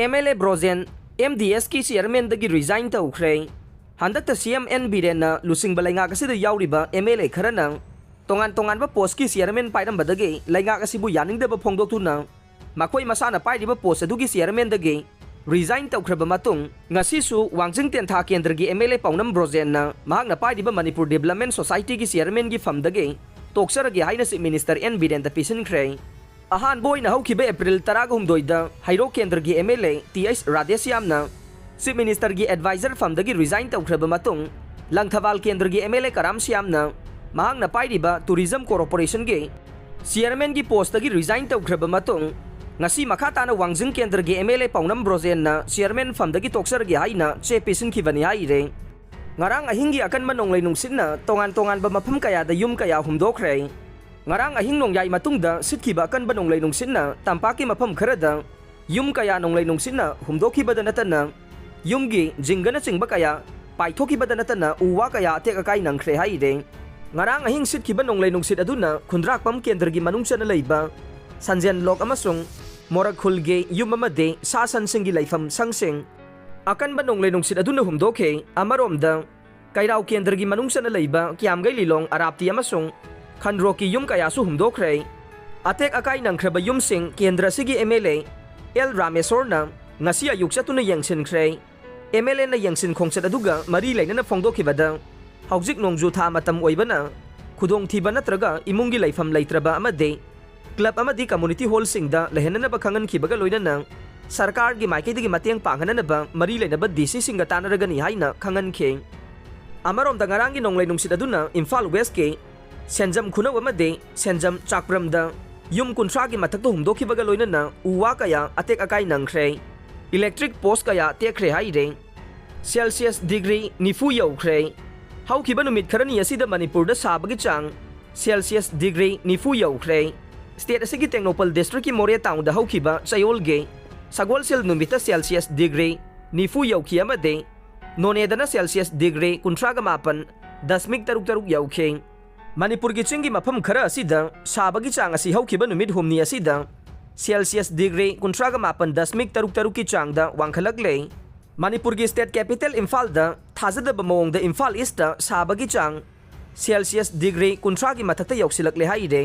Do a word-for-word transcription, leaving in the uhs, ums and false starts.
M L A Brojen M D ꯑꯦꯁꯀꯤ ꯆꯤꯌꯔꯃꯦꯟꯗꯒꯤ resign ꯇꯧꯈ꯭ꯔꯦ꯫ ꯍꯟꯗꯛꯇ ꯁꯤ ꯑꯦꯝ ꯑꯦꯟ ꯕꯤꯔꯦꯟꯅ ꯂꯨꯆꯤꯡꯕ ꯂꯩꯉꯥꯛ ꯑꯁꯤꯗ ꯌꯥꯎꯔꯤꯕ ꯑꯦꯝ ꯑꯦꯜ ꯑꯦ ꯈꯔꯅ ꯇꯣꯉꯥꯟ ꯇꯣꯉꯥꯟꯕ ꯄꯣꯁꯀꯤ ꯆꯤꯌꯔꯃꯦꯟ ꯄꯥꯏꯔꯝꯕꯗꯒꯤ ꯂꯩꯉꯥꯛ ꯑꯁꯤꯕꯨ ꯌꯥꯅꯤꯡꯗꯕ ꯐꯣꯡꯗꯣꯛꯇꯨꯅ ꯃꯈꯣꯏ ꯃꯁꯥꯅ ꯄꯥꯏꯔꯤꯕ ꯄꯣꯁ ꯑꯗꯨꯒꯤ ꯆꯤꯌꯔꯃꯦꯟꯗꯒꯤ ꯔꯤꯖꯥꯏꯟ ꯇꯧꯈ꯭ꯔꯕ ꯃꯇꯨꯡ, ꯉꯁꯤꯁꯨ ꯋꯥꯡꯖꯤꯡ ꯇꯦꯟꯊꯥ ꯀꯦꯟꯗ꯭ꯔꯒꯤ ꯑꯦꯝ ꯑꯦꯜ ꯑꯦ ꯄꯥꯎꯅꯝ ꯕ꯭ꯔꯣꯖꯦꯟꯅ ꯃꯍꯥꯛꯅ ꯄꯥꯏꯔꯤꯕ ꯃꯅꯤꯄꯨꯔ ꯗꯤꯕꯂꯞꯃꯦꯟ ꯁꯣꯁꯥꯏꯇꯤꯒꯤ ꯆꯤꯌꯔꯃꯦꯟꯒꯤ ꯐꯝꯗꯒꯤ ꯇꯣꯛꯆꯔꯒꯦ ꯍꯥꯏꯅ ꯆꯤꯐ ꯃꯤꯅꯤꯁꯇꯔ ꯑꯦꯟ ꯕꯤꯔꯦꯟꯗ ꯄꯤꯁꯤꯟꯈ꯭ꯔꯦ꯫ ꯑꯍꯥꯟꯕ ꯑꯣꯏꯅ ꯍꯧꯈꯤꯕ ꯑꯦꯄ꯭ꯔꯤꯜ ꯇꯔꯥꯒ ꯍꯨꯝꯗꯣꯏꯗ ꯍꯩꯔꯣꯛ ꯀꯦꯟꯗ꯭ꯔꯒꯤ M L A T H ꯔꯥꯙꯦꯁ꯭ꯌꯥꯝꯅ ꯆꯤꯐ ꯃꯤꯅꯤꯁꯇꯔꯒꯤ ꯑꯦꯗꯚꯥꯏꯖꯔ ꯐꯝꯗꯒꯤ ꯔꯤꯖꯥꯏꯟ ꯇꯧꯈ꯭ꯔꯕ ꯃꯇꯨꯡ, ꯂꯪꯊꯕꯥꯜ ꯀꯦꯟꯗ꯭ꯔꯒꯤ ꯑꯦꯝ ꯑꯦꯜ ꯑꯦ ꯀꯔꯥꯝ ꯁ꯭ꯌꯥꯝꯅ ꯃꯍꯥꯛꯅ ꯄꯥꯏꯔꯤꯕ ꯇꯨꯔꯤꯖꯝ ꯀꯣꯔꯄꯣꯔꯦꯁꯟꯒꯤ ꯆꯤꯌꯔꯃꯦꯟꯒꯤ ꯄꯣꯁꯇꯒꯤ ꯔꯤꯖꯥꯏꯟ ꯇꯧꯈ꯭ꯔꯕ ꯃꯇꯨꯡ, ꯉꯁꯤ ꯃꯈꯥ ꯇꯥꯅ ꯋꯥꯡꯖꯤꯡ ꯀꯦꯟꯗ꯭ꯔꯒꯤ ꯑꯦꯝ ꯑꯦꯜ ꯑꯦ ꯄꯥꯎꯅꯝ ꯕ꯭ꯔꯣꯖꯦꯟꯅ ꯆꯤꯌꯔꯃꯦꯟ ꯐꯝꯗꯒꯤ ꯇꯣꯛꯆꯔꯒꯦ ꯍꯥꯏꯅ ꯆꯦ ꯄꯤꯁꯤꯟꯈꯤꯕꯅꯤ ꯍꯥꯏꯔꯦ꯫ ꯉꯔꯥꯡ ꯑꯍꯤꯡꯒꯤ ꯑꯀꯟꯕ ꯅꯣꯡꯂꯩ ꯅꯨꯡꯁꯤꯠꯅ ꯇꯣꯉꯥꯟ ꯇꯣꯉꯥꯟꯕ ꯃꯐꯝ ꯀꯌꯥꯗ ꯌꯨꯝ ꯀꯌꯥ ꯍꯨꯝꯗꯣꯛꯈ꯭ꯔꯦ꯫ ꯉꯔꯥꯡ ꯑꯍꯤꯡ ꯅꯣꯡꯌꯥꯏ ꯃꯇꯨꯡꯗ ꯁꯤꯠꯈꯤꯕ ꯑꯀꯟꯕ ꯅꯣꯡꯂꯩ ꯅꯨꯡꯁꯤꯠꯅ ꯇꯝꯄꯥꯛꯀꯤ ꯃꯐꯝ ꯈꯔꯗ ꯌꯨꯝ ꯀꯌꯥ ꯅꯣꯡꯂꯩ ꯅꯨꯡꯁꯤꯠꯅ ꯍꯨꯝꯗꯣꯛꯈꯤꯕꯗ ꯅꯠꯇꯅ, ꯌꯨꯝꯒꯤ ꯖꯤꯡꯒꯅꯆꯤꯡꯕ ꯀꯌꯥ ꯄꯥꯏꯊꯣꯛꯈꯤꯕꯗ ꯅꯠꯇꯅ, ꯎ ꯋꯥ ꯀꯌꯥ ꯑꯇꯦꯛ ꯑꯀꯥꯏ ꯅꯪꯈ꯭ꯔꯦ ꯍꯥꯏꯔꯦ꯫ ꯉꯔꯥꯡ ꯑꯍꯤꯡ ꯁꯤꯠꯈꯤꯕ ꯅꯣꯡꯂꯩ ꯅꯨꯡꯁꯤꯠ ꯑꯗꯨꯅ ꯈꯨꯟꯗ꯭ꯔꯥꯛꯄꯝ ꯀꯦꯟꯗ꯭ꯔꯒꯤ ꯃꯅꯨꯡ ꯆꯟꯅ ꯂꯩꯕ ꯁꯟꯖꯦꯟ ꯂꯣꯛ ꯑꯃꯁꯨꯡ ꯃꯣꯔꯛꯈꯨꯜꯒꯤ ꯌꯨꯝ ꯑꯃꯗꯤ ꯁꯥ ꯁꯟꯁꯤꯡꯒꯤ ꯂꯩꯐꯝ ꯁꯪꯁꯤꯡ ꯑꯀꯟꯕ ꯅꯣꯡꯂꯩ ꯅꯨꯡꯁꯤꯠ ꯑꯗꯨꯅ ꯍꯨꯝꯗꯣꯛꯈꯤ꯫ ꯑꯃꯔꯣꯝꯗ, ꯀꯩꯔꯥꯎ ꯀꯦꯟꯗ꯭ꯔꯒꯤ ꯃꯅꯨꯡ ꯆꯟꯅ ꯂꯩꯕ ꯀꯤꯌꯥꯝꯒꯩ ꯂꯤꯂꯣꯡ ꯑꯔꯥꯞꯇꯤ ꯑꯃꯁꯨꯡ ꯈꯟꯗ꯭ꯔꯣꯛꯀꯤ ꯌꯨꯝ ꯀꯌꯥꯁꯨ ꯍꯨꯝꯗꯣꯛꯈ꯭ꯔꯦ꯫ ꯑꯇꯦꯛ ꯑꯀꯥꯏ ꯅꯪꯈ꯭ꯔꯕ ꯌꯨꯝꯁꯤꯡ ꯀꯦꯟꯗ꯭ꯔ ꯑꯁꯤꯒꯤ ꯑꯦꯝ ꯑꯦꯜ ꯑꯦ ꯑꯦꯜ ꯔꯥꯃꯦꯁꯣꯔꯅ ꯉꯁꯤ ꯑꯌꯨꯛ ꯆꯠꯇꯨꯅ ꯌꯦꯡꯁꯤꯟꯈ꯭ꯔꯦ꯫ ꯑꯦꯝ ꯑꯦꯜ ꯑꯦꯅ ꯌꯦꯡꯁꯤꯟ ꯈꯣꯡꯆꯠ ꯑꯗꯨꯒ ꯃꯔꯤ ꯂꯩꯅꯅ ꯐꯣꯡꯗꯣꯛꯈꯤꯕꯗ, ꯍꯧꯖꯤꯛ ꯅꯣꯡꯖꯨ ꯊꯥ ꯃꯇꯝ ꯑꯣꯏꯕꯅ ꯈꯨꯗꯣꯡꯊꯤꯕ ꯅꯠꯇ꯭ꯔꯒ ꯏꯃꯨꯡꯒꯤ ꯂꯩꯐꯝ ꯂꯩꯇ꯭ꯔꯕ ꯑꯃꯗꯤ ꯀ꯭ꯂꯕ ꯑꯃꯗꯤ ꯀꯝꯃꯨꯅꯤꯇꯤ ꯍꯣꯜꯁꯤꯡꯗ ꯂꯩꯍꯟꯅꯅꯕ ꯈꯪꯍꯟꯈꯤꯕꯒ ꯂꯣꯏꯅꯅ ꯁꯔꯀꯥꯔꯒꯤ ꯃꯥꯏꯀꯩꯗꯒꯤ ꯃꯇꯦꯡ ꯄꯥꯡꯍꯟꯅꯅꯕ ꯃꯔꯤ ꯂꯩꯅꯕ ꯗꯤ ꯁꯤꯁꯤꯡꯒ ꯇꯥꯟꯅꯔꯒꯅꯤ ꯍꯥꯏꯅ ꯈꯪꯍꯟꯈꯤ꯫ ꯑꯃꯔꯣꯝꯗ, ꯉꯔꯥꯡꯒꯤ ꯅꯣꯡꯂꯩ ꯅꯨꯡꯁꯤꯠ ꯑꯗꯨꯅ ꯏꯝꯐꯥꯜ ꯋꯦꯁꯀꯤ ꯁꯦꯟꯖꯝ ꯈꯨꯅꯧ ꯑꯃꯗꯤ ꯁꯦꯟꯖꯝ ꯆꯥꯛꯄ꯭ꯔꯝꯗ ꯌꯨꯝ ꯀꯨꯟꯊ꯭ꯔꯥꯒꯤ ꯃꯊꯛꯇ ꯍꯨꯝꯗꯣꯛꯈꯤꯕꯒ ꯂꯣꯏꯅꯅ ꯎ ꯋꯥ ꯀꯌꯥ ꯑꯇꯦꯛ ꯑꯀꯥꯏ ꯅꯪꯈ꯭ꯔꯦ꯫ ꯏꯂꯦꯛꯇ꯭ꯔꯤꯛ ꯄꯣꯁ ꯀꯌꯥ ꯇꯦꯛꯈ꯭ꯔꯦ ꯍꯥꯏꯔꯦ꯫ ꯁꯦꯜꯁꯤꯌꯁ ꯗꯤꯒ꯭ꯔꯤ ꯅꯤꯐꯨ ꯌꯧꯈ꯭ꯔꯦ꯫ ꯍꯧꯈꯤꯕ ꯅꯨꯃꯤꯠ ꯈꯔꯅꯤ ꯑꯁꯤꯗ ꯃꯅꯤꯄꯨꯔꯗ ꯁꯥꯕꯒꯤ ꯆꯥꯡ ꯁꯦꯜꯁꯤꯌꯁ ꯗꯤꯒ꯭ꯔꯤ ꯅꯤꯐꯨ ꯌꯧꯈ꯭ꯔꯦ꯫ ꯁ꯭ꯇꯦꯠ ꯑꯁꯤꯒꯤ ꯇꯦꯡꯅꯧꯄꯜ ꯗꯤꯁꯇ꯭ꯔꯤꯛꯀꯤ ꯃꯣꯔꯦ ꯇꯥꯎꯟꯗ ꯍꯧꯈꯤꯕ ꯆꯌꯣꯜꯒꯤ ꯁꯒꯣꯜꯁꯦꯜ ꯅꯨꯃꯤꯠꯇ ꯁꯦꯜꯁꯤꯌꯁ ꯗꯤꯒ꯭ꯔꯤ ꯅꯤꯐꯨ ꯌꯧꯈꯤ ꯑꯃꯗꯤ ꯅꯣꯅꯦꯗꯅ ꯁꯦꯜꯁꯤꯌꯁ ꯗꯤꯒ꯭ꯔꯤ ꯀꯨꯟꯊ꯭ꯔꯥꯒ ꯃꯥꯄꯟ ꯗꯁꯃꯤꯛ ꯇꯔꯨꯛ ꯇꯔꯨꯛ ꯌꯧꯈꯤ꯫ ꯃꯅꯤꯄꯨꯔꯒꯤ ꯆꯤꯡꯒꯤ ꯃꯐꯝ ꯈꯔ ꯑꯁꯤꯗ ꯁꯥꯕꯒꯤ ꯆꯥꯡ ꯑꯁꯤ ꯍꯧꯈꯤꯕ ꯅꯨꯃꯤꯠ ꯍꯨꯝꯅꯤ ꯑꯁꯤꯗ ꯁꯦꯜꯁꯤꯌꯁ ꯗꯤꯒ꯭ꯔꯤ ꯀꯨꯟꯊ꯭ꯔꯥꯒ ꯃꯥꯄꯟ ꯗꯁꯃꯤꯛ ꯇꯔꯨꯛ ꯇꯔꯨꯛꯀꯤ ꯆꯥꯡꯗ ꯋꯥꯡꯈꯠꯂꯛꯂꯦ꯫ ꯃꯅꯤꯄꯨꯔꯒꯤ ꯁ꯭ꯇꯦꯠ ꯀꯦꯄꯤꯇꯦꯜ ꯏꯝꯐꯥꯜꯗ ꯊꯥꯖꯗꯕ ꯃꯑꯣꯡꯗ ꯏꯝꯐꯥꯜ ꯏꯁꯇ ꯁꯥꯕꯒꯤ ꯆꯥꯡ ꯁꯦꯜꯁꯤꯌꯁ ꯗꯤꯒ꯭ꯔꯤ ꯀꯨꯟꯊ꯭ꯔꯥꯒꯤ ꯃꯊꯛꯇ ꯌꯧꯁꯤꯜꯂꯛꯂꯦ ꯍꯥꯏꯔꯦ꯫